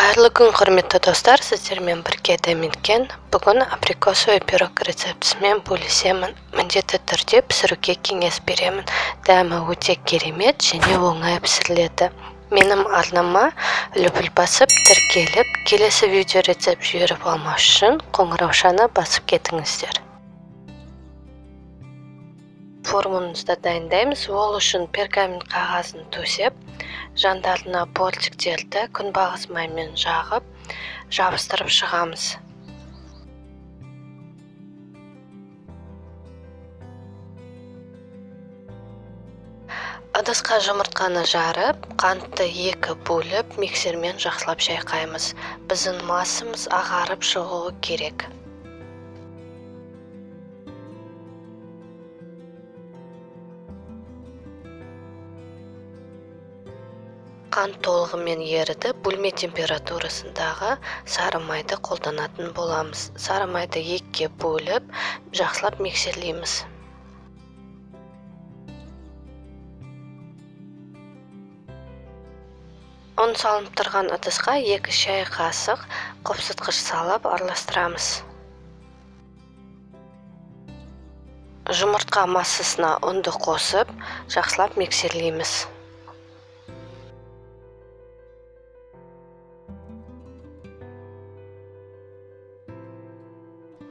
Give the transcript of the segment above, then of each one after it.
Қайырлы күн, құрметті достар, сіздермен бірге Дәметкен. Бүгін абрикосовый пирог рецептісімен бөлісемін. Міндетті түрде пісіруге кеңес беремін. Дәмі өте керемет және оңай пісіріледі. Менің арнама лүпіл басып, тіркеліп, келесі видео рецепт жіберіп алмас үшін қоңыраушаны басып кетіңіздер. Формамызды дайындаймыз. Ол үшін пергамент қағазын төсеп, жандарына бортиктерді күнбағыс маймен жағып, жабыстырып шығамыз. Ыдысқа жұмыртқаны жарып, қантты 2 бөліп, миксермен жақсылап шайқаймыз. Біздің массамыз ағарып шығуы керек. Қант толығымен еріді, бөлме температурасындағы сары майды қолданатын боламыз. Сары майды 2-ге бөліп, жақсылап миксерлейміз. Ұн салынып тұрған ыдысқа 2 шай қасық қопсытқыш салып араластырамыз. Жұмыртқа массасына ұнды қосып, жақсылап миксерлейміз.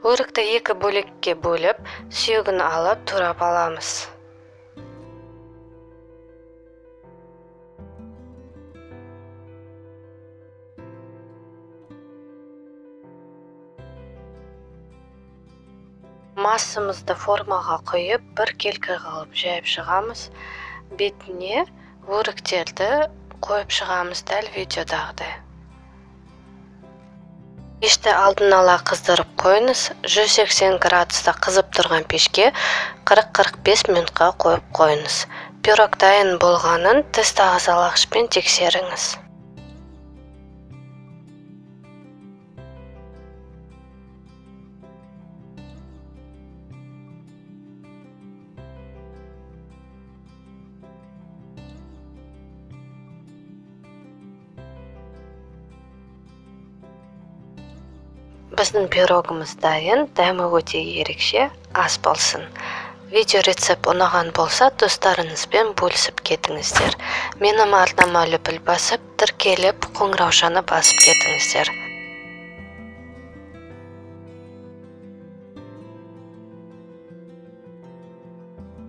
Өрікті 2 бөлекке бөліп, сүйегін алып турап аламыз. Массамызды формаға құйып, бір келкі қылып жайып шығамыз. Бетіне өріктерді қойып шығамыз дәл видеодағыдай. Пешті алдын ала қыздырып қойыңыз. 180 градуста қызып тұрған пешке 40-45 минутқа қойып қойыңыз. Пирог дайын болғанын тіс тазалағышпен тексеріңіз. Біздің пирогымыз дайын, дәмі өте ерекше, ас болсын. Видео рецепт ұнаған болса, достарыңызбен бөлісіп кетіңіздер. Менің арнама лүпіл басып, тіркеліп, қоңыраушаны басып кетіңіздер.